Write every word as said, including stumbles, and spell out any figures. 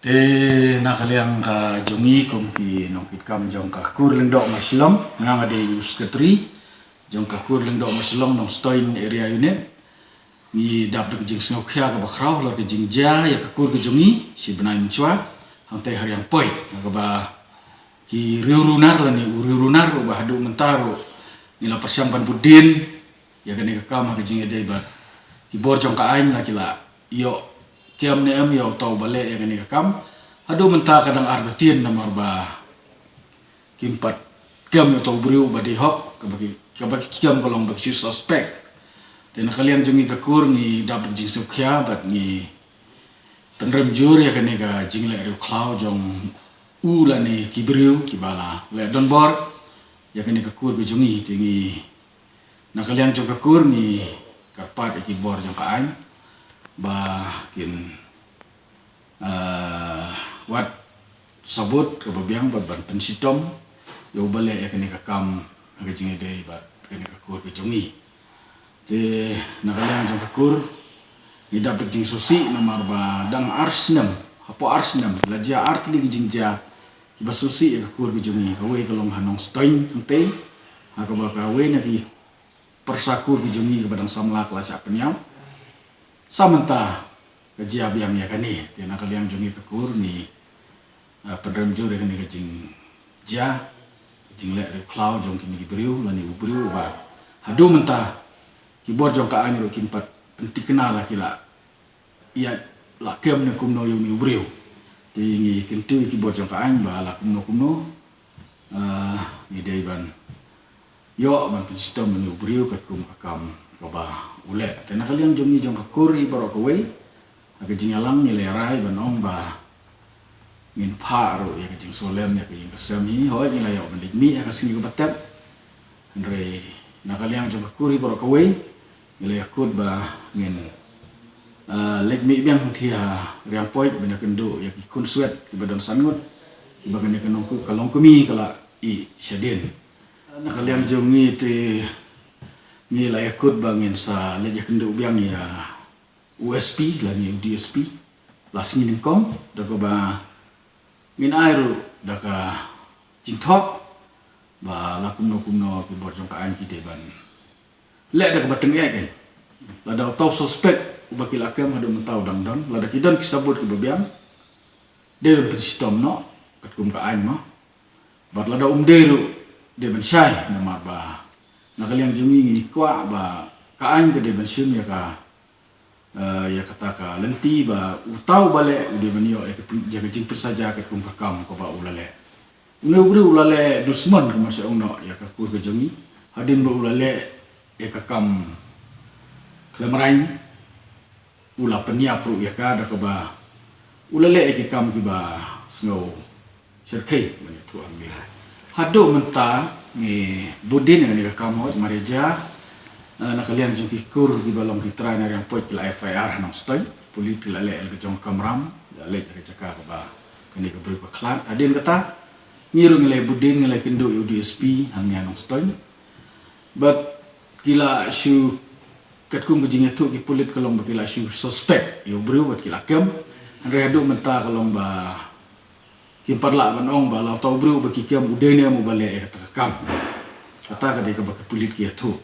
Te na ka liang ka jong ngi kum ki nongkitkam jong ka kur Lyngdoh Marshillong, nga nga dei u secretary jong ka kur Lyngdoh Marshillong Nongstoiñ Area Unit. Ngi dap da ka jingsngewkhia kaba khraw halor ka jingjia ïa ka kur ka jong ngi shi bnai mynshuwa hangtei ha Riangpoit, ha kaba ki riewrunar lane u riewrunar uba haduh mynta ruh ngi la pyrshang ban bud dien ïa kane ka kam ha ka jingïadei bad ki bor jong ka aiñ, la ki la ïoh kem ne em ïa uto uba leh ïa kane ka kam. Haduh mynta ka dang artatien namar ba kim pat kem ïa uto u briew uba dei hok, kaba ki, kaba ki kem ka long ba ki shu suspect. Te na ka liang jong ngi ka kur ngi dap da ka jingsngewkhia bad ngi pynrem jur ïa kane ka jingleh riewkhlaw jong u lane ki briew kiba la leh donbor ïa kane ka kur ka jong ngi. Te ngi na ka liang jong ka kur ngi kyrpad ïa ki bor jong ka aiñ ba kin, ah, wad sabut kaba biang bad ban pynshitom ïa uba leh ïa kane ka kam ha ka jingïadei bad kane ka kur ka jong ngi. Te na ka liang jong ka kur ngi dap da ka jingsngewsih namar ba dang ar snem, hapoh ar snem la jia ar tylli ki jingjia kiba sngewsih ïa ka kur ka jong ngi. Kawei ka long ha Nongstoiñ hangtei, ha kaba kawei na ki pyrsa kur ka jong ngi kaba dang samla ka la shah pynïap. Sa mynta ka jia biang ïa kane. Te na ka liang jong ngi ka kur ngi, ah, pynrem jur ïa kane ka jingjia, ka jingleh riewkhlaw jong kine ki briew lane u briew uba haduh mynta ki bor jong ka aiñ ruh kim pat pynthikna la ki la ïa la kem ne kumno ïa une u briew. Te ngi kyntu ïa ki bor jong ka aiñ ba la kumno kumno, ah, ngi dei ban ïoh ban pynshitom ïa une u briew katkum ka kam kaba u leh. Te na ka liang jong ngi jong ka kur hi baroh kawei, ha ka jingïalang ngi la rai ban ong ba ngin phah ruh ïa ka jingsohlem ïa ka ïing ka sem hi. Hooid ngi la ïoh ban leit mih ha ka sngi kaba tep, hynrei na ka liang jong ka kur hi baroh kawei ngi la ïakut ba ngin, ah, leit mih biang hangthie ha Riangpoit ban ïakynduh ïa ki khunswet kiba don san ngut kiba kane ka nongku-, ka longkmie ka la ïeh shadien. Na ka liang jong ngi te ngi la ïakut ba ngin sa leit ïakynduh biang ïa u S P lane u D S P la sngi nyngkong, da kaba ngin ai ruh da ka jingthok ba la kumno kumno ki bor jong ka aiñ ki dei ban leh da kaba tyngeh. Lada uto u suspect uba ki la kem haduh mynta u dang don, lada ki don ki sabut kiba biang, dei ban pynshitom noh katkum ka aiñ mo. Bad lada um dei ruh dei ban shai, namar ba na ka liang jong ngi ngi kwah ba ka aiñ ka dei ban shim ïa ka, eh, ïa kata ka lynti ba uto uba leh u dei ban ïoh ïa ka pyn-, ïa ka jingpynsaja katkum ka kam kaba u la leh. Une u briew u la leh dusmon, kumba shu ong noh, ïa ka kur ka jong ngi, hadien ba u la leh ïa ka kam khlem raiñ. U la pynïap ruh ïa ka da kaba u la leh ïa ki kam kiba sngew shyrkhei ban ïathuh hangne. Haduh mynta ngi bud dien ïa kane ka kam, hooid mar ïa jia, eh, na ka liang jong ki kur kiba long ki trai na Riangpoit ki la F I R ha Nongstoiñ, pulit ki la leh ïa la ka jong ka kamram, la leit ïa ka jaka kaba kane ka briew ka khlad. Hadien kata ngi ruh ngi la bud dien, ngi la kynduh ïa u D S P hangne ha Nongstoiñ. Bad ki la shu, katkum ka jingïathuh ki pulit ka long ba ki la shu suspect ïa u briew bad ki la kem. Hynrei haduh mynta ka long ba kim pat lah ban ong ba la uto u briew ba ki kem u dei ne em uba leh ïa kata ka kam. Kata ka dei kaba ki pulit ki ïathuh.